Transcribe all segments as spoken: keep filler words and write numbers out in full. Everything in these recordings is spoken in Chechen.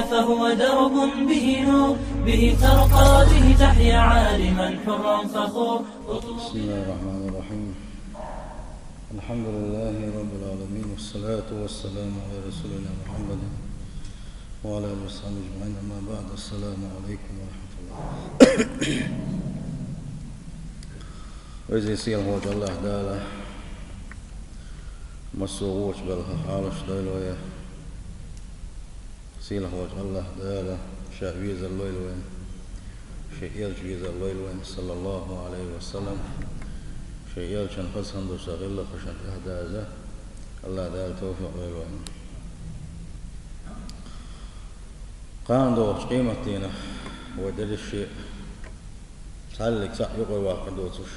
فهو درب به نور، به ترقى، به تحيا عالما حرا فخور. بسم الله الرحمن الرحيم. الحمد لله رب العالمين، والصلاة والسلام على رسولنا محمد وعلى آله وصحبه أجمعين. أما بعد، السلام عليكم ورحمة الله. Веза-сийлахь волчу АллахӀ Дала массо а вочу белхах Ӏалаш дойла вай. Сийлахь волчу АллахӀ Дала Ша везар лойла вайна, Шен Элча везар лойла вайна, саллаллаху Ӏалайхи ва саллам. Шен Элчан хазахана долуш сан гӀиллакхашна тӀаьхьадаза АллахӀ Дала тавфикъ лойла вайна. Кхана догӀучу къематдийнахь вай дерриш а цхьаьллиг цхьаъ юкъара ваккхар доцуш,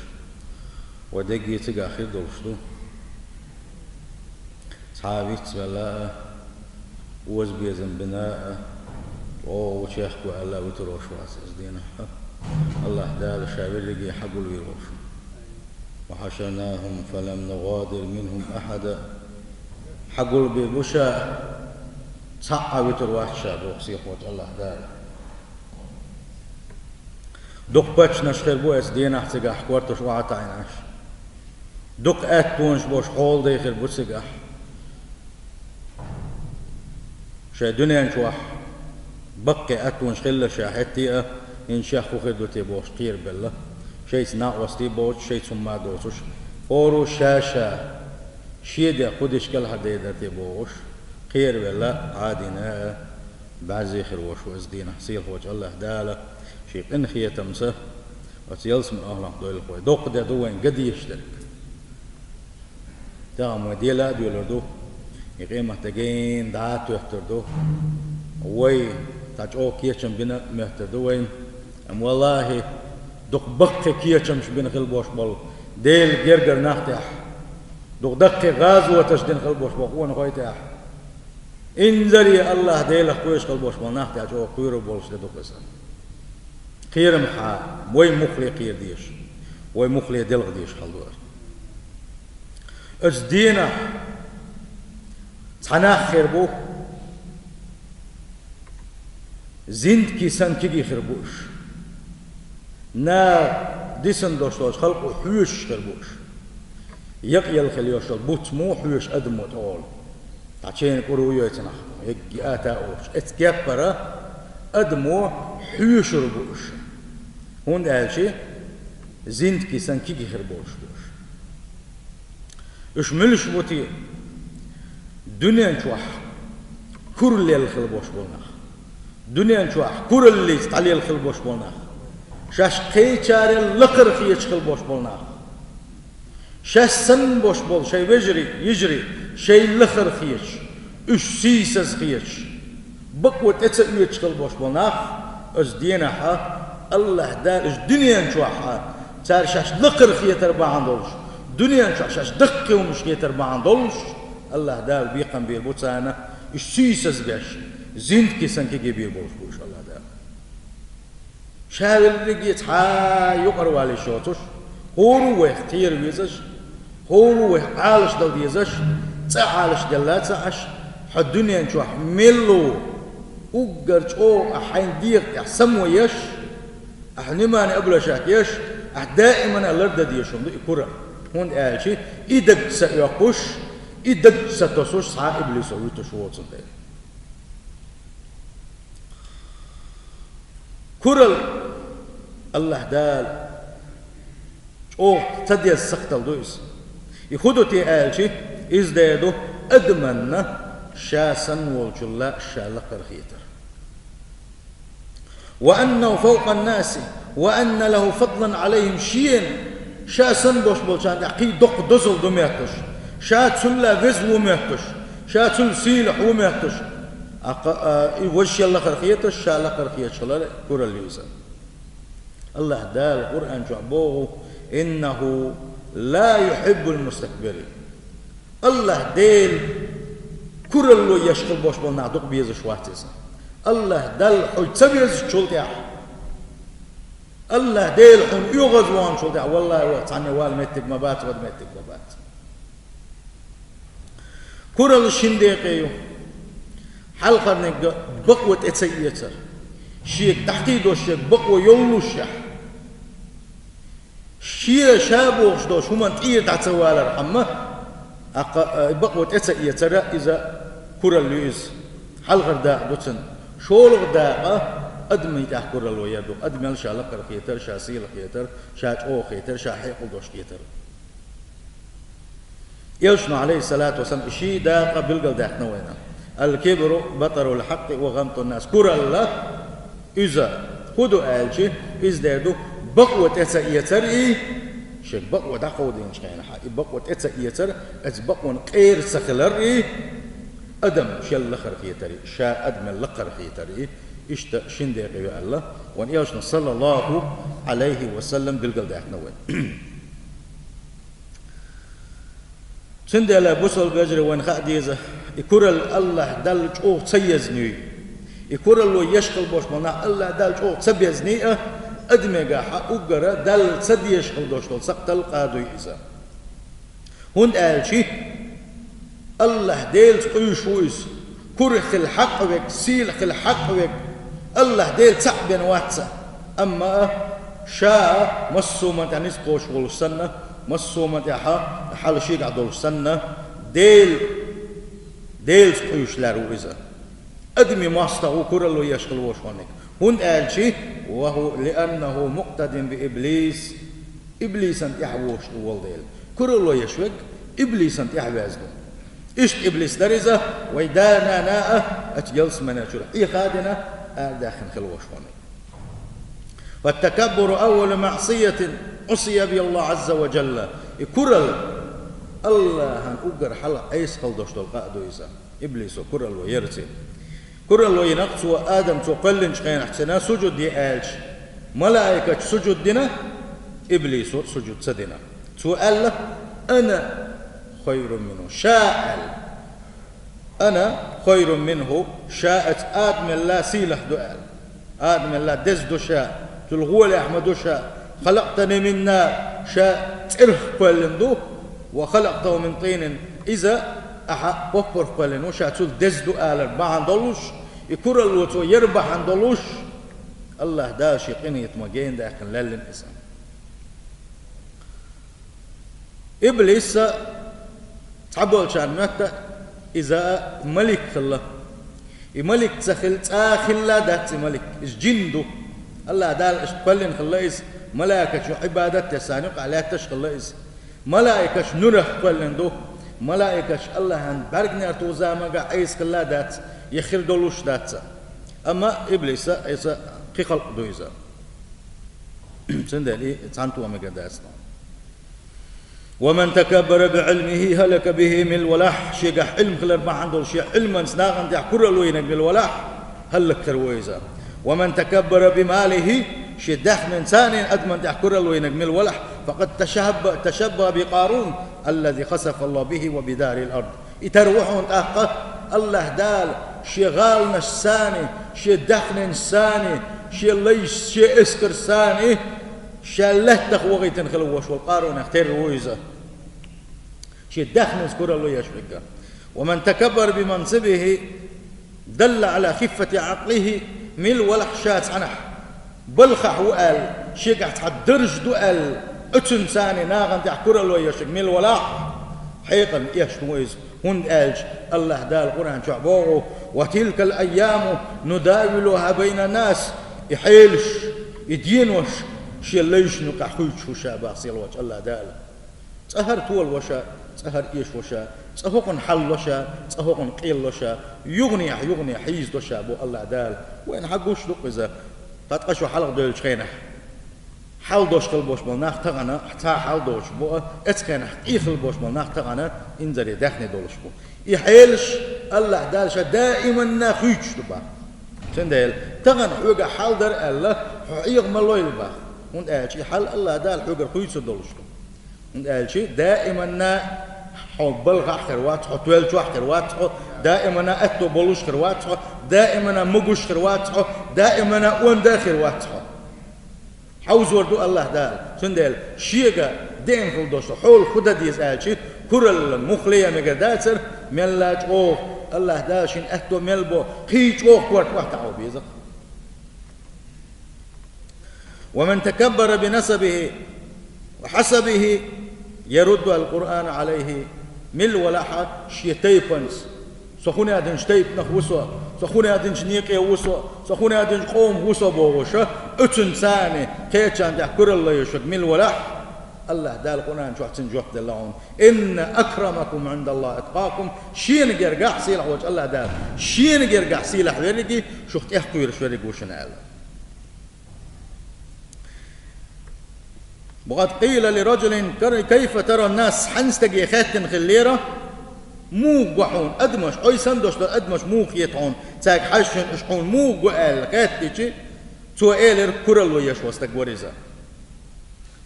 вай дерриге цигахь хир долуш ду. Цхьа а вицвелла а, озабезам бина а, чӀогӀа ву чехка ву аьлла а вуьтур волуш вац иза дийнахь. АллахӀ Дала Ша верриге хьагулвийр волуш ву. وحشرناهم فلم نغادر منهم أحدا. Хьагулбийр бу Ша, цхьа а вуьтур вац Ша, боху сийлахь волчу АллахӀ Дала. Дукха паччахьаш хир бу оцу дийнахь цигахь кортош охьатаӀийна Ша. Дукха аьттонаш болуш хьолада хир бу цигахь. Шайн дуьнен чохь баккхий аьттонаш хилла Ша хӀетте а, хӀинца Шех хӀун хир ду те бохуш кхерабелла. Шайца накъостий боцуш, шайца хӀумма а доцуш, хӀора а ша-ша, шен дегӀ хӀун дича кӀелхьардер дара те бохуш, кхеравелла, Ӏадийна а, бӀаьрзе хир волуш ву иза дийнахь сийлахь волчу АллахӀ Дала Шен къинхетамца оцу ялсаман охьалахь дойла вай. Доккха де ду вайн ган дезаш дерг. Тахана вай дела а доьлур ду, и къематде гена дӀа а тоьттур ду. Вай цхьа чӀогӀа кечам бина а моьттур ду вайна. Амма, валлахӀи, дукха баккхий кечамаш бина хила болуш болу Делан гергара нах тӀехь, дукха даккхий гӀазоташ дина хила болуш болу къонахой тӀехь, инзаре АллахӀ Делах кхоьруш хила болуш болу нах тӀехь чӀогӀа кхоьрур болуш де ду-кх иза. Кхерамхьа, вай муххале кхера дезаш, вай муххале делха дезаш хьал ду ара. Оцу дийнахь цхьа нах хир бу, зиндагий санна кегий хир бу уьш. Наха дисина долуш долчу халкъо хьоьшуш хир бу уьш. Якъаелла хила йолуш йолу буц мо хьоьшу адамо тӀехула. Цхьа чейна кӀур ву йойту нах, эггий ата а олуш. Эцу кеппара адамо хьоьшур бу уьш. ХӀунда аьлча зиндагий санна кегий хир болуш бу уьш. Уьш муьлш бу те? Дуьнен чохь куралла хила болуш болу нах. Дуьнен чохь кураллица дӀалела хила болуш болу нах. Шаьш кхечарел лакхара хеташ хила болуш болу нах. Шаьш санна болуш болу шайн вежарий, йижарий шайна лахара хеташ, уьш сийсаза хеташ, бакъо тӀе ца оьцуш хила болуш болу нах, оцу дийнахьа АллахӀ Дала уьш дуьнен чохьа, цара шаьш лакхара хетар бахьана долуш, дуьнен чохь шаьш даккхий хӀуманаш хетар бахьана долуш, АллахӀ Дала бекхам бийр бу царна, уьш сийсаза беш, зиндагий санна кегий бийр болуш бу уьш АллахӀ Дала. Ша верриге цхьа а юкъара вала йиш йоцуш, хӀора а вайх кхера везаш, хӀора а вайх Ӏалашдала дезаш, цкъа Ӏалашделла ца Ӏаш, хьо дуьнен чохь мел ву, уггар чӀогӀа ахь хьайн дегӀа тӀехь само еш, ахь внимание обращать еш, ахь даимана лардан дезаш хӀума ду и куралла. ХӀунда аьлча и дагца ца оьккхуш, и дагца ца тосуш цхьа а иблисо вуьтуш воцун дела. Куралла АллахӀ Дала чӀогӀа ца деза сахтал ду иза. И хӀун ду те аьлча, иза дер ду адаманна ша санна волчул ша лакхара хетар. وأنه فوق الناس وأن له فضلا عليهم, шена ша санна болуш болчарна тӀехь кхин доккха дозалла ду моьттуш, ша цул веза ву моьттуш, ша цул сийлахь ву моьттуш. Аккха, а, и важа шел лакхара хеташ, ша лакхара хеташ хилар куралла ю иза. АллахӀ Дала Къуръан чохь боху: إنه لا يحب المستكبرين. АллахӀ Дела куралло еш хила болуш болу нах дукха безаш вац иза. АллахӀ Далла хьо ца везачул тӀехь, АллахӀ Дела хьуна оьгӀазвахначул тӀехь, валлахӀи, ваха цхьанне вала меттиг ма бац, вада меттиг ма бац. Куралла шина декъе ю. Хьалхарниг бакъо тӀе ца эцар. Шега дӀахьийдош, шега бакъо йоллушехь, шен ша бохуш долчу хӀуманна тӀера дӀа ца валархьама, аккха, э, бакъо тӀе ца эцара, иза куралла ю иза. Хьалхара дакъа ду цуьнан. ШолгӀа дакъа адамийн тӀехь куралла яр ду. Адамел ша лакхара хетар, ша сийлахь хетар, ша чӀогӀа хетар, ша хьекъал долуш хетар. Элчано, Ӏалайхиссалату вассалам, и ши дакъа билгалдаьккхина вайна. «Аль-кибру батарул хьакъкъи ва гӀамтун нас». Куралла иза хӀун ду аьлча, иза дер ду бакъо тӀе ца эцар и, шега бакъо дӀакховдийначу хенахь, и бакъо тӀе ца эцар, оцу бакъонан къера ца хилар и, адам шел лакхара хетар и, ша адамел лакхара хетар и, иштта шина декъе ю аьлла, вайн Элчано, саллаллаху Ӏалайхи ва саллам, билгалдаьккхина вайна. Цундела, бусалба вежарий, вайна хаа деза, и куралла АллахӀ Далла чӀогӀа ца езний. И куралло еш хила болуш болу нах АллахӀ Далла чӀогӀа ца безний а, адамегахь уггара Далла ца дезаш хила долуш долу сакхталла къа дуй иза. ХӀунда аьлча АллахӀ Делаца къуьйсуш ву иза. Кура хила хьакъ верг, сийлахь хила хьакъ верг АллахӀ Дела цхьаъ бен вац. Амма ша массо а хӀуманна тӀехь ницкъ кхочуш волуш санна, массо а хӀуманна тӀехь хьал шегахь долуш санна, Дела, Делаца къуьйсуш лаьрра ву иза. Адамийн мостагӀа ву куралло еш хила волуш верг. ХӀунда аьлча, ва хӀу лианнаху мукътадин би иблис, иблисан тӀехь вогӀуш ду волу дела. Куралло еш верг иблисан тӀехь веза ду. Иштта иблис дара иза, вайн да-нана а оцу ялсаманечуьра Ӏеха а дина, арадаьхна хила волуш верг. «Фаттакаббуру аввалу маъсиятин Ӏусия бихӀа Аллаху Ӏазза ва жалла». И куралла АллахӀан уггар хьалха Ӏеса хила долуш долу къа а ду иза. Иблисо куралло яра цуьнан. Куралло йинарг цо, Адам, цо кхоьллинчу хенахь цуьнан сужуд е аьлча, малаикаша сужуд дина, иблисо а сужуд ца дина. Цо аьлла: «Ана хайрун минху». Ша аьлла: «Ана хайрун минху», ша оцу Адамелла сийлахь ду аьлла. Адамелла деза ду ша, цуьнан гӀолехь ма ду ша. «Халакътани мин нар», ша цӀерах кхоьллина ду, «ва халакътаху мин тӀинин», иза ахьа поппарх кхоьллина ву, ша цул деза ду алар бахьана долуш, и куралло цо яр бахьана долуш, АллахӀ Дала шен къинхетамах гена даьккхина леллина иза. Иблис а цхьаболчарна моьтту иза а малик хилла. И малик ца хилла, цкъа а хилла дац и малик, иза жин ду. АллахӀ Дала иштта кхоьллина хилла иза, малаикаша Ӏибадат деш царна юкъахь лаьтташ хилла иза. Малаикаш нурах кхоьллина ду. Малаикаш АллахӀан бӀаьргнех ту заманга Ӏеса хилла дац, я хир долуш дац. Амма иблис а, иза кхин халкъ ду иза. Цундела и цхьана тома мегар дац тхуна. «Ва ман такаббара би Ӏилмихи хӀалака бихи мил валахь». Шегахь Ӏилм хилар бахьана долуш, шен Ӏилманца нахана тӀехь куралло йинарг мил валахь, хӀаллакьхир ву иза. «Ва ман такаббара би малихи», шен даьхнинца а адаман тӀехь куралло йинарг мил валахь, «факъад ташабба-, ташаббаха би Къарун, аллази хасафа Аллаху бихи ва би дарил ард». И тера ву хьуна тӀаккха, АллахӀ Дала шен гӀаланашца а, шен даьхнинца а, шен лайшца, шен эскарца а, ша лаьттах вахийтина хила волуш волу Къарунах тера ву иза. Шен даьхнинца куралло еш верг. «Ва ман такаббара би мансибихи далла Ӏала хиффати Ӏакълихи», мил валахь ша цхьанхьа балхахь ву аьлла, шегахь цхьа дарж ду аьлла, оцунца а нахана тӀехь куралло еш верг мил валахь, хьекъална эшна ву иза. ХӀунда аьлча АллахӀ Дала Къуръан чохь боху: «Ва тилкал айяму нудавилуха байна нас». И хьелаш, и денош шен лайшна юкъахь хуьйцуш ву ша боху сийлахьчу АллахӀ Дала. Цкъа хӀара толо ша, цкъа хӀара эшо ша, цкъа хӀокхунна хьалло ша, цкъа хӀокхунна къелло ша, юханехьа, юханехьа хьийзадо ша боху АллахӀ Дала. Вайна хьан гуш ду-кх иза? Ткъа тӀаккха шу хьалха девллачу хенахь, хьал дош хила болуш болу нах тахана, цхьа хьал доцуш бу а, эцу хенахь къе хила болуш болу нах тахана инзаре даьхни долуш бу. И хьелаш АллахӀ Дала ша даиманна хуьйцуш ду боху. Цундела тахана хьоьгахь хьал дара аьлла, хьо Ӏеха ма лойла боху. ХӀунда аьлча и хьал АллахӀ Дала хьоьгара хуьйцур долуш ду. ХӀунда аьлча даиманна хьо балхахь хир вац хьо, тоьллачохь хир вац хьо, даиманна аьтто болуш хир вац хьо, даиманна могуш хир вац хьо, даиманна онда хир вац хьо. Хьовзор ду АллахӀ Дала. Цундела шега деана хила долуш хьола хӀун дан деза аьлча, куралла муха ле ян мегар дацара, мелла а чӀогӀа АллахӀ Дала шийна аьтто мел бо, кхин чӀогӀа корта охьатаӀо беза. ومن تكبر بنسبه وحسبه يرد القرآن عليه. Мила валахь а шен тайпанца, со хӀун аьлча тайпанах ву со, со хӀун аьлча некъе ву со, со хӀун аьлча къомах ву со бохуш, оцунца царна кхечарна тӀехь куралла йолуш верг мила валахь, АллахӀ Дала Къуръан чохь цунна жоп делла хьуна: «إن أكرمكم عند الله أتقاكم». Шена гергахь, сийлахь волчу АллахӀ Дала, шена гергахь сийлахь верриге шух тӀех кхоьруш верг ву шуна аьлла. وقد قيل لرجل كر-، كيف ترى الناس؟ Цхьана стаге хаьттина хиллера, муха го хьуна адамаш, хьо санна долуш долу адамаш муха хета хьуна, цаьрга хьаьжча уьш хьуна муха го аьлла хаьттича, цо элира, куралла еш волу стаг вара иза.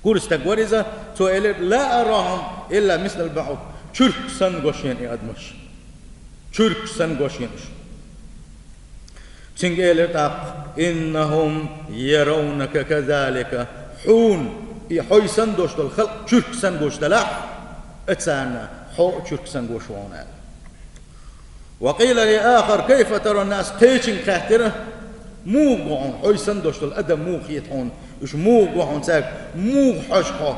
Кура стаг вара иза, цо элира: «لا أراهم إلا مثل البعوض». Чуьрк санна го шена и адамаш. Чуьрк санна го шена уьш. Цуьнга элира тӀаккха: «إنهم يرونك كذلك». Хьуна, и хьо санна долуш долу халкъ чуьрк санна гуш делахь, царна хьо а чуьрк санна гуш ву хьуна аьлла. وقيل لآخر: «كيف ترى الناس؟» Кхечуьнга хаьттира: «Муха го хьуна, хьо санна долуш долу адам муха хета хьуна, уьш муха го хьуна, цаьрга муха хьожу хьо,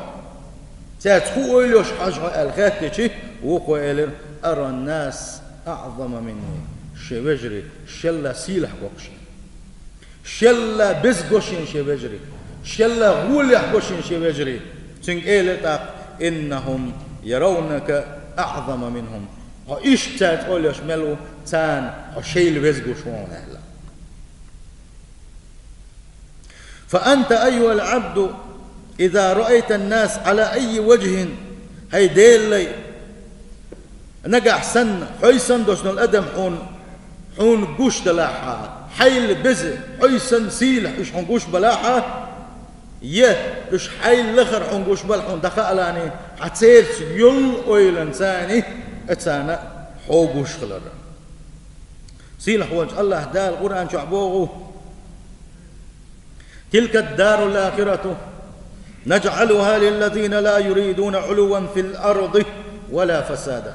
цаьрца хӀун ойла йо хьожу хьо?» аьлла хаьттича, вукхо элира: «أرى الناس أعظم مني». Шен вежарий шелла сийлахь го-кх шена. Шелла беза го шена шен вежарий. Шелла гӀолехь го шена шен вежарий. Цуьнга элира тӀаккха: «إنهم يرونك أعظم منهم». Хьо иштта цаьрца ойла йеш мел ву, царна хьо шайла веза гуш ву хьуна аьлла. «فأنت أيها العبد إذا رأيت الناس على أي وجه». ХӀай Делан лай, нагахь санна, хьо санна долуш долу адам хьуна, хьуна гуш далахь а, хьайла беза, хьо санна сийлахь уьш хьуна гуш балахь а, я уьш хьайла лахара хьуна гуш бала хьуна дӀахаалахь а, хьан церца йолу ойланца царна, царна хьо гуш хилар. Сийлахь волчу АллахӀ Дала Къуръан чохь боху: «تلك الدار الآخرة نجعلها للذين لا يريدون علوا في الأرض ولا فسادا».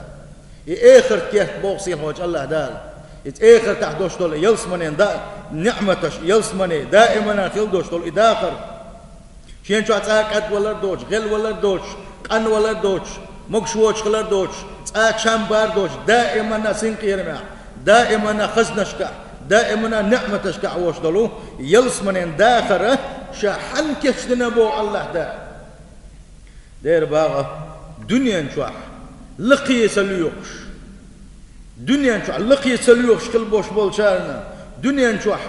И эхарт керт боху сийлахь волчу АллахӀ Дала. Иза эхартахь долуш долу ялсаманин да-, ниӀматаш, ялсамане даимана хила долуш долу и дахар. Шен чохь цкъа кӀадвалар доцуш, гӀелвалар доцуш, къанвалар доцуш, могуш воцуш хилар доцуш, цкъа чам бар доцуш, даимана синкъерамехь, даимана хазнашкахь, даимана ниӀматашкахь волуш долу ялсаманин дахар ша хьанна кечдина боху АллахӀ Дала. Дера бакъ, дуьнен чохь лакхе ца лоьхуш, дуьнен чохь лакхе ца лоьхуш хила болуш болчарна, дуьнен чохь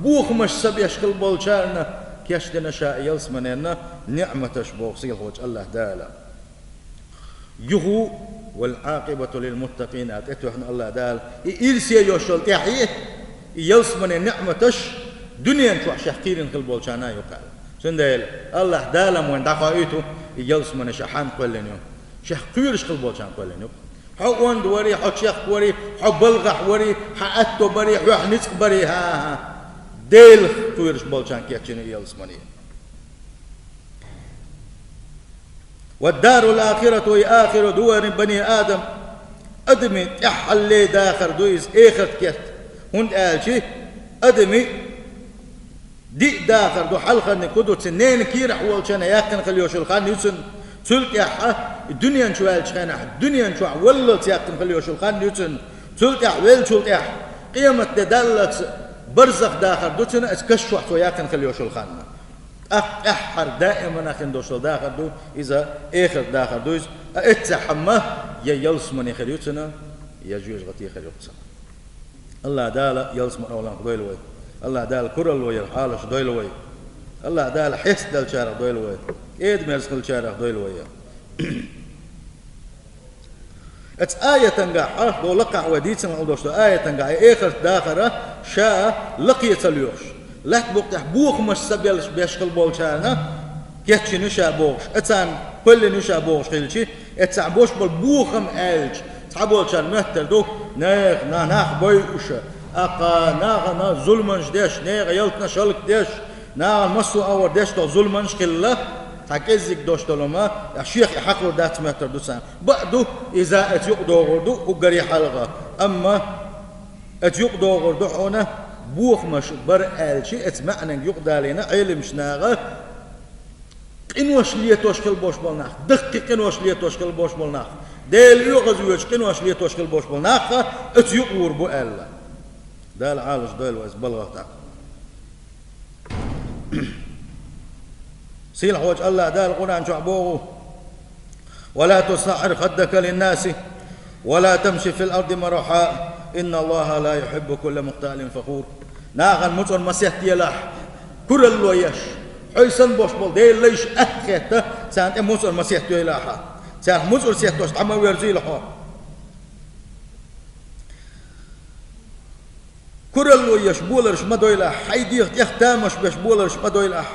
бохамаш ца беш хила болчарна кечдина ша ялсаманенна ниӀматаш боху сийлахь волчу АллахӀ Дала. Юха: «والعاقبة للمتقين», а тӀетоьхна АллахӀ Дала. И ирсе йолуш йолу тӀаьхье, и ялсаманин ниӀматаш дуьнен чохь шех кхийрина хила болчарна юкъа. Цундела АллахӀ Дала вайна дӀахоуьйту и ялсамане ша хьанна кхоьллина ю. Шех кхоьруш хила болчарна кхоьллина ю. Хьо онда вари, хьо чехка вари, хьо балгӀахь вари, хьан аьтто бари, хьоьх ницкъ бари, хӀа-хӀа. Делах кхоьруш болчарна кечйина ялсамане. «والدار الآخرة», и ахира ду, вайн бани Адам, адамийн тӀаьххьалле дахар ду иза, эхарт керт. ХӀунда аьлча адамийн диъ дахар ду, хьалхарниг хӀун ду, цуьнан ненан кийрахь волчарна яьккхина хила йолуш йолу хан ю цуьнан. Цул тӀаьхьа дуьнен чу ваьллачу хенахь, дуьнен чохь валлалц яьккхина хила йолуш йолу хан ю цуьнан. Цул тӀаьхьа веллачул тӀаьхьа, къематде даллалц барзах дахар ду цуьнан, оцу каш чохь цо яьккхина хила йолуш йолу хан. ТӀаккха тӀаьххьара даимана хин долуш долу дахар ду, иза эхарт дахар ду иза. А эццехь хӀамма я ялсамане хир ю цуьнан, я жоьжахати хир ю цуьнан. АллахӀ Дала ялсаманин овланах дойла вай. АллахӀ Дала куралла яр хьалаш дойла вай. АллахӀ Дала хьестаделлачарах дойла вай. КӀеда-мерза хиллачарах дойла вай. Оцу аятангахь, хьо лакхахь вай дийцина хила долуш долу аятангахь, и эхарт дахар ша лакхе ца лоьхуш, лаьтта букъа тӀехь бохамаш ца беллаш беш хила болчарна кечйина ю ша бохуш, а царна кхоьллина ю ша бохуш хилча, эццехь бош болу бохам аьлча, цхьаболчарна моьттур ду, нехан, на-, нах бойуш, аккха нахана зуламаш деш, нехан ялтанаш хӀаллакдеш, нахана массо а агӀор деш долу зуламаш хилла, цхьа кӀеззиг долуш долу хӀума, шех и хьакхалур дац моьттур ду царна. Бакъ ду, иза эца юкъадогӀур ду уггаре хьалха. Амма Оцу юкъа догӀур ду хьуна бохамаш бар аьлча, оцу маьӀнанга юкъадалийна Ӏеламнаха, къинош летош хила болуш болу нах, даккхий къинош летош хила болуш болу нах, Дела оьгӀазвоьдуш къинош летош хила болуш болу нах оцу юкъа гӀур бу аьлла. Дала Ӏалаш дойла вай иза балгӀах тӀаккха. Сийлахьчу АллахӀ Дала Къуръан чохь боху: «ولا تصعر خدك للناس ولا تمش في الأرض مرحا إن الله لا يحب كل مختال فخور». Нахана муцӀар ма сеттаелахь, куралло еш, хьо санна болуш болу Делан лайш атта хетта, царна тӀе муцӀар ма сеттаелахь. Царах муцӀар сеттош дӀа ма верзийла хьо. Куралло еш боларш ма дойлахь, хьайн дегӀан тӀех тамаш беш боларш ма дойлахь.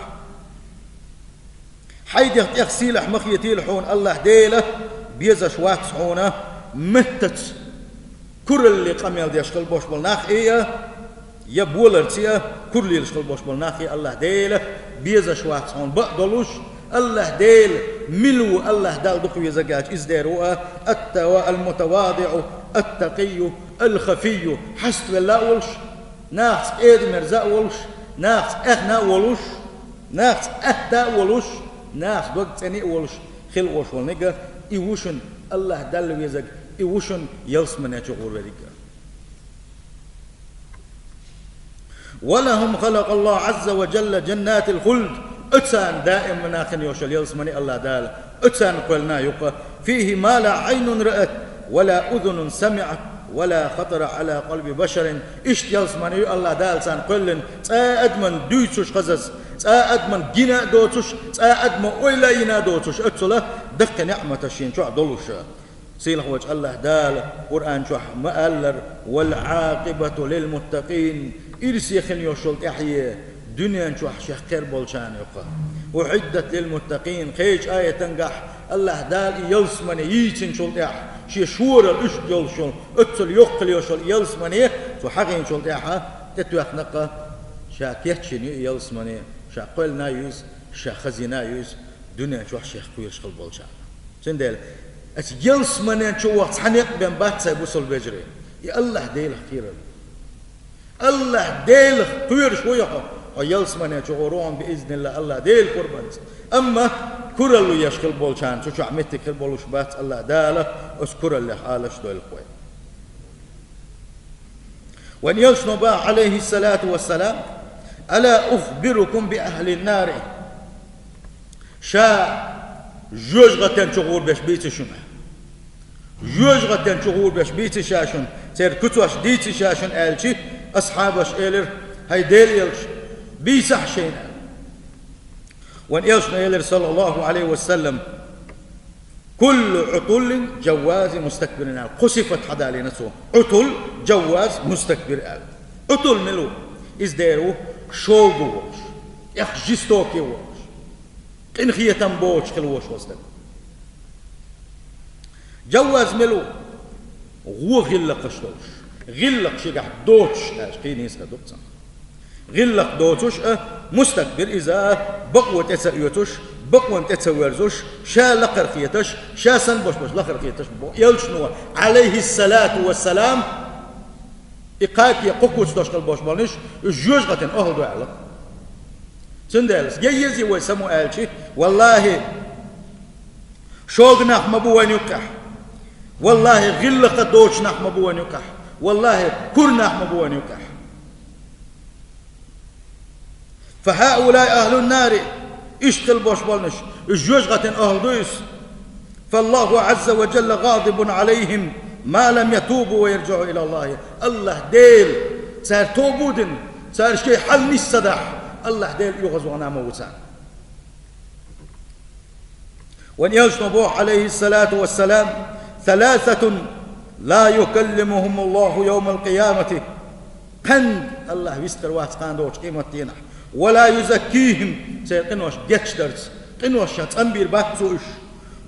Хьайн дегӀан тӀех сийлахь ма хетийла хьуна АллахӀ Дела, безаш вац хьуна меттаца куралле къамел деш хила болуш болу нах а, я боларца а куралла лелаш хила болуш болу нах а АллахӀ Дела безаш вац хьуна бакъ долуш. АллахӀ Дела мила ву, АллахӀ Далла дукха везарг аьлча, иза дер ву а: «التوا-، المتواضع التقي الخفي», хьаставелла а волуш, нахаца къеда-мерза а волуш, нахаца аьхна а волуш, нахаца атта а волуш, нахаца дог цӀена а волуш хила волуш волу ниг а, и ву шуна АллахӀ Далла везарг, и ву шуна ялсамане чу гӀур верг а. «ولهم خلق الله عز وجل جنات الخلد». Оцарна даиманна хин йолуш йолу ялсамане АллахӀ Дала оцарна кхоьллина юкъа: «فيه ما لا عين رأت ولا أذن سمعت ولا خطر على قلب بشر». Иштта ялсамане ю АллахӀ Дала царна кхоьллина, цкъа а адамна дуьйцуш хазаза, цкъа а адамна гина а доцуш, цкъа а адамо ойла а йина а доцуш, оццула даккхий неӀматаш шена чохь долуш. Сийлахьчу АллахӀ Дала Къуръан чохь ма-аллара: «والعاقبة للمتقين». Ирсе хин йолуш йолу тӀаьхье дуьнен чохь шех кхер болчарна юкъа. «أعدت للمتقين». Кхечу аятангахь АллахӀ Дала и ялсамане йийцинчул тӀаьхьа, шен шоралла уьш йолуш йолу, оццул йоккхал йолуш йолу ялсамане цо хьахийначул тӀаьхьа тӀетоьхна-кха, ша кечйина ю и ялсамане, ша кхоьллина ю иза, ша хазийна ю иза дуьнен чохь шех кхоьруш хила болчарна. Цундела, аса ялсаманен чу ваха цхьа некъ бен бац, сайн бусалба вежарий. И АллахӀ Делах кхерар. АллахӀ Делах кхоьруш ву хьо, хьо ялсаманен чу гӀур ву хьуна, биизниллахӀ, АллахӀ Делан къурбанца. Амма куралла еш хила болчарна цу чохь меттиг хила болуш бац, АллахӀ Дала оцу кураллех Ӏалаш дойла вай. Вайн элчано боху, Ӏалайхиссалату вассалам: «ألا أخبركم بأهل النار». Ша жоьжахатен чу гӀур берш бийци шуна? Жоьжахатен чу гӀур берш бийци ша шуна? Церан куьцаш дийци ша шуна аьлча, асхьабаша элира: «ХӀай Делан элча, бийцахьа шайна». Вайн элчано элира, саллаллаху Ӏалайхи ва саллам: «كل عتل جواز مستكبر», аьлла. Кхо сифат хьадалийна цо: Ӏутул, жавваз, мустакбир аьлла. Ӏутул мила ву? Иза дер ву шолгӀа волуш, тӀех жестокий волуш, къинхетам боцуш хила волуш волу стаг. Жавваз мила ву? ГӀо гӀиллакхаш долуш. ГӀиллакх шигахь доцуш аьлча, кхин нийса ду-кх цунах. ГӀиллакх доцуш а, мустакбир иза а, бакъо тӀе ца оьцуш, бакъонна тӀе ца верзуш, ша лакхара хеташ, ша санна болуш болуш лакхара хеташ бу. Элчано, Ӏалайхиссалату вассалам, и кхаке кхо куц дош хила болуш болниш, уьш жоьжахатин охӀла ду аьлла. Цундела, я еза вай саму аьлча, валлахӀи, шолгӀа нах ма бу вайн юккъехь. ВаллахӀи, гӀиллакх доцуш нах ма бу вайн юккъехь. ВаллахӀи, кура нах ма бу вайн юккъехь. «فهؤلاء أهل النار», иштта хила болуш болниш, уьш жоьжахатин охӀла ду иза. «فالله عز وجل غاضب عليهم ما لم يتوبوا ويرجعوا إلى الله». АллахӀ Дела цара тоба дина, цара шайн хьал нис ца дахь, АллахӀ Дела оьгӀазвахна ма ву царна. Вайн элчано боху, Ӏалайхиссалату вассалам: «ثلاثة لا يكلمهم الله يوم القيامة». Кхин АллахӀ вистхир вац кхана долчу къематдийнахь. «ولا يزكيهم», церан къинош гечдарца, къинош ша цӀанбийр бац цо уьш.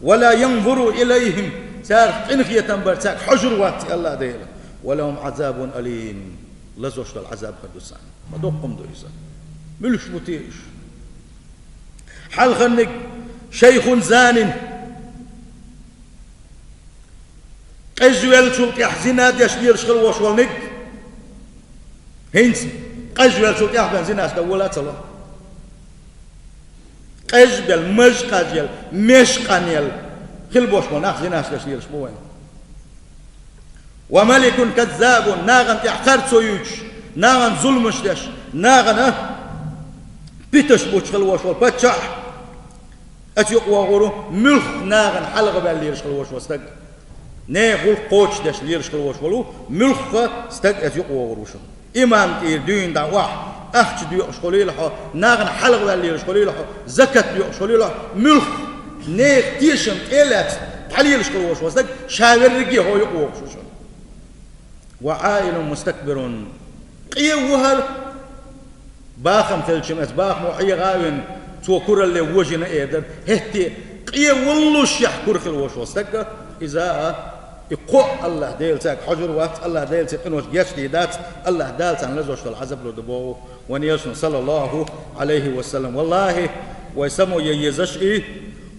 «ولا ينظر إليهم», царах къинхетам бар, цаьрга хьожур вац АллахӀ Дела. «ولهم عذاب أليم», лазош долу Ӏазаб хир ду царна. Ма доккха хӀума ду иза. Муьлш бу те уьш? Хьалхарниг: «شيخ زان». Къежвеллачул тӀаьхьа зина деш лелаш хила волуш волниг. ХӀинца къажвелчул тӀехбен зинаш дан вола ца ло. Къежбел, маж къажъел, меж къанъел хила бош бола нах зинаш деш лелаш бу вайн. «وملك كذاب», нагӀан тӀехь харцо юьйцуш, нагӀан зуламаш деш, нагӀана питаш бучу хила вош волу паччахь, аса юкъа вогӀур ву, муьлхха нагӀана хьалха ваьлла лелаш хила вош волу стаг. Нехан гӀуллакх кхочушдеш лелаш хила вош волу муьлхха стаг аса юкъа вогӀур ву шуна. Иман тӀера дуьйна дӀа охьа, ахча доькъуш хуьлийла хьо, нагӀана хьалха ваьлла лелаш хуьлийла хьо, закат доькъуш хуьлийла хьо, муьлхха нехан тешам тӀе а лаьцна, дӀалелаш хила вош волу стаг, ша верриге хьо юкъа вогӀуш ву шуна. «وعائل مستكبر». Къе ву хӀара, бахам хилча, эцу бахамо хьеха а вина, цо куралле вожийна а эр дара. ХӀетте а къе воллушехь кура хила вош волу стаг, иза а, и кхо а АллахӀ Дела цаьрга хьожур вац, АллахӀ Дела церан къинош гечдийр дац, АллахӀ Дала царна лазош долу Ӏазап лур ду боху вайн Элчано, саллаллаху Ӏалайхи ва саллам. Валлахи, вай само ян езаш и,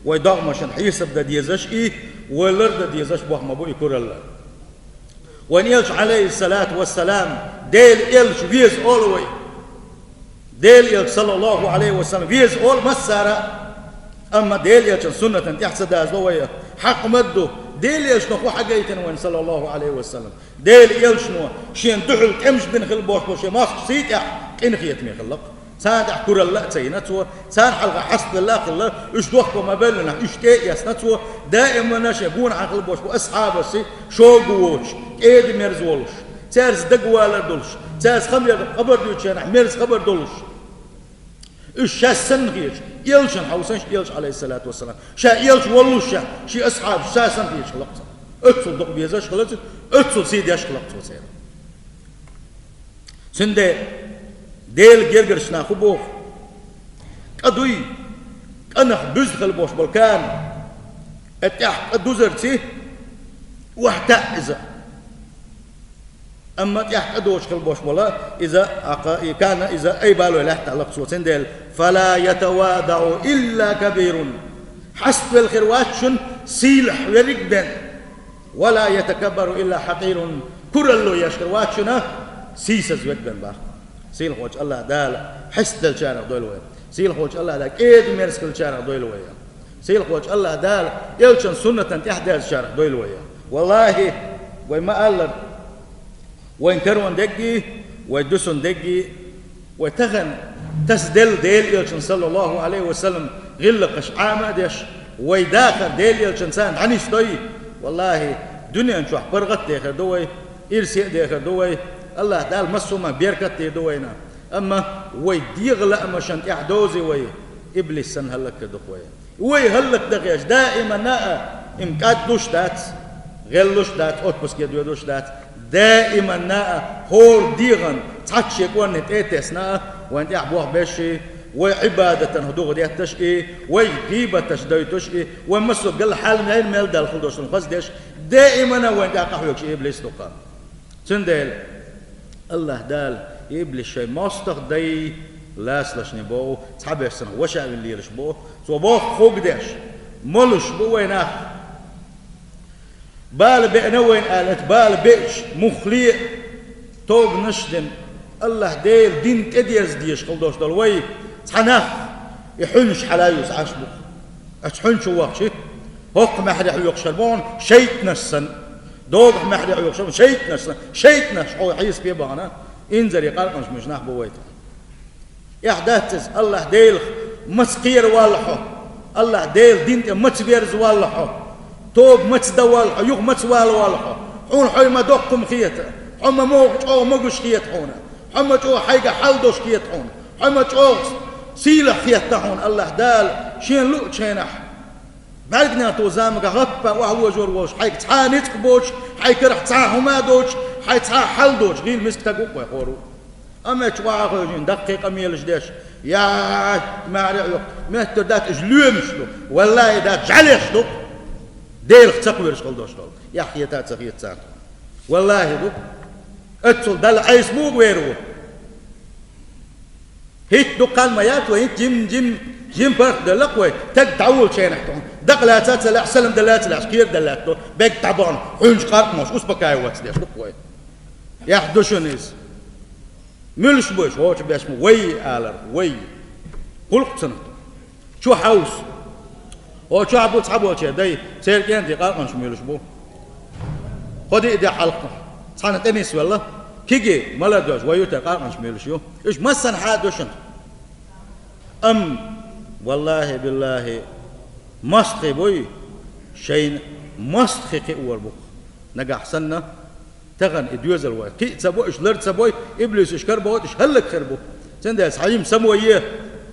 вай догӀмашна хьесап дан дезаш и, вай лар дан дезаш боху ма бу и куралла. Вайн Элча, Ӏалайхиссалату вассалам, Делан Элча веза олу вай. Делан Элча, саллаллаху Ӏалайхи ва саллам, веза олу массара а. Амма Делан Элчан суннатан тӀехь ца дазало вай. Хьакъ ма ду, Делан Элчано хӀун хьагайтина вайна, саллаллаху Ӏалайхи ва саллам. Делан Элчано шена дуьхьал тӀемаш бина хила бош бу шен мостагӀчу сий тӀехь къинхетаме хилла-кх. Царна тӀехь куралла а ца йина цо, царна хьалха хьаставелла а хилла, уьш дохко ма-беллинехь, уьш тӀе а эцна цо, даимана шен гонахьа хила бош бу асхьабашций, шога воцуш, кӀеда-мерза волуш, цаьрца дагавалар долуш, цаьрца хабар, хабар дуьйцучарнахь мерза хабар долуш. Уьш шаьш санна хеташ, Элчанна хьовсанаш, Элча, Ӏалайхиссалату вассалам, ша Элча воллушехь, шен асхьабаш ша санна хеташ хилла-кх цо. Оццул дукха безаш хилла цо, оццул сий деш хилла-кх цо церан. Цундела Делан гергарчу наха хӀун боху? КӀа дуй, кӀанах буьзна хила бош болу кана, и тӀехь кӀа дузарций, охьатаьӀ иза. Амма тӀехь кӀа доцуш хила бош болу иза, акха, и кана иза айбалой лаьтта аьлла-кх цо, цундела: «فلا يتواضع إلا كبير». Хьаставелла хир вац шуна сийлахь верриг а бен. «ولا يتكبر إلا حقير». Куралло еш хир вац шуна сийсаз верг бен боху. Сийлахьчу АллахӀ Дала хьестаделлачарах дойла вай. Сийлахьчу АллахӀ Дала кӀеда-мерза хилчарах дойла вай. Сийлахьчу АллахӀ Дала Элчан суннатан тӀехь даьллачарах дойла вай. Валлахи, вай ма-аллара, вайн карон дегги, вай дуьсун дегги, вай тахана тасаделла Делан Элчан, саллаллаху Ӏалайхи ва саллам, гӀиллакхаш Ӏама а деш, вай дахар Делан Элчан царна дӀанисдой. Валлахи, дуьнен чохь паргӀат а дехар ду вай, ирсе а дехар ду вай, АллахӀ Дала массо а ма беркат а дийр ду вайна. Амма вай дегӀан лаамашна тӀехь довзий вай, иблис санна хӀаллакьхир ду-кх вай. Вай хӀаллакдан хеташ, даимана а, и ма кӀаддуш дац, гӀеллуш дац, отпуске доьдуш дац, даимана а хӀора дегӀан цхьацца шен кӀорни тӀе а тесна а, вайн тӀехь бохбеш и, вай Ӏибадатан хӀу дугӀу детташ и, вай гӀийбаташ дойтуш и, вай массо а гал хьал мел-мел Далла хила долуш хаза деш, даимана а вайн тӀехь къахьоьгуш и иблис ду-кх. Цундела АллахӀ Дала, и иблис шайн мостагӀа дай лацалашний боху, цхьаберш цунах ваша а вилла лелаш бу, цо боху хӀума деш, молуш бу вай нах. Бала беана вайна аьлла, бала беача, муххале а тобанаш а дина, АллахӀ Делан дин тӀедерза дезаш хила долуш долу вай, цхьа нах и хьуьнаш хьала а юьзуш Ӏаш бу. Оцу хьуьнчу вахча, хӀокху маьхьарий хьоькхуш хир бу хьуна шайтӀанаш санна, догӀу маьхьарий хьоькхуш хир бу шайтӀанаш санна, шайтӀанаш хьо хьесапе а бахана, инзаре къаркъанаш муьжуш нах бу вай тахана. Эхь дац иза, АллахӀ Делах маца кхеравалла хьо, АллахӀ Делан дин тӀе маца верзавалла хьо, тоба маца давалла хьо, юха маца валавалла хьо. Хьуна хьо ма доккха хӀума хета, хьо ма могӀа чӀогӀа могуш хета хьуна, хьо ма чӀогӀа хьайга хьал долуш хета хьуна. Хьо ма чӀогӀа сийлахь хетта хьуна АллахӀ Дала шена луъучу хенахь. БӀаьргнехь ту заманга гӀаппа охьавожор волуш, хьайга цхьа а ницкъ боцуш, хьайн карахь цхьа а хӀума доцуш, хьайн цхьа а хьал доцуш, гӀийла миска стаг ву-кх вай хӀора. Амма чу ваха хевшина даккхий къамелаш деш, яй, маьхьарий хьоькху, меттара дац, уьш лоьмаш ду, валлахӀи дац, жӀаьлеш ду-кх, Делах ца кхоьруш хила долуш долу. Эхь хета а ца хета царна. ВаллахӀи ду. Оццул Далла Ӏеса муха вер ву? ХӀитта дукха хан ма яц вай, хӀинца жим, жим, жим паргӀатделла-кх вай, стаг дӀаволучу хенахь тхуна. Дакъа лаьцна а ца лаьцна, салам дала а ца лаьцна, кхера дала лаьтта, бегга дӀабахана, хьуьнчу къаркъамаш успокаиваться деш ду-кх вай. Эхь ду шуна иза. Муьлш бу уьш, хӀокху беш ма вай алар, вай. Гулкъ цунах. Чу хьовса. Хьо чохь бу цхьаболчеран дай, церан кӀентий къаркъанаш муьлш бу. Кхо-диъ де хьалха. Цхьана тӀе нисвелла. Кегий, молодёжь, вай ю те къаркъанаш муьлш ю. Уьш массанхьа а ду шуна. Амма, валлахӀи, биллахӀи, мостагӀий буй, шайна мостагӀий кхиор бу-кх. Нагахь санна, тахана и доьзал вай кхиа ца бо, уьш лар ца бой, иблис уьш карабоху, уьш хӀаллакьхир бу. Цундела цхьа йима само е,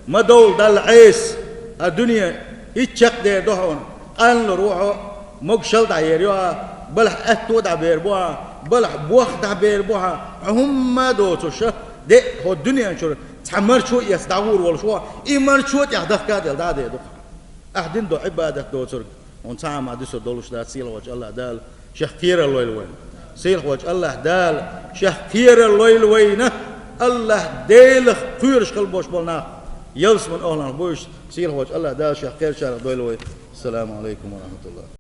ма довла Далла Ӏеса, хӀара дуьне хӀинца чекхдер ду хьуна, къанлур ву хьо, могушалла дӀаер ю хьан, балхьа аьтто дӀабер бу хьан, балхьа бох дӀабер бу хьан, хьо хӀумма а доцуш, де а хӀокху дуьнен чуьра цхьа марчо а эцна дӀагӀур волуш ву хьо, и марчо а тӀехь дахка а делла дӀа а дер ду-кх. Ахь дина долу Ӏибадат доцург, хьуна цхьа а ма дуьсур долуш дац, сийлахьчу АллахӀ Дала шех кхерар лойла вайна. Сийлахьчу АллахӀ Дала шех кхерар лойла вайна. АллахӀ Делах кхоьруш хила болуш болу нах ялсаманин охӀланах бу уьш, сийлахьчу АллахӀ Дала шех кхерачарах дойла вай. Ассаламу Ӏалайкум ва рахьматуллахӀ.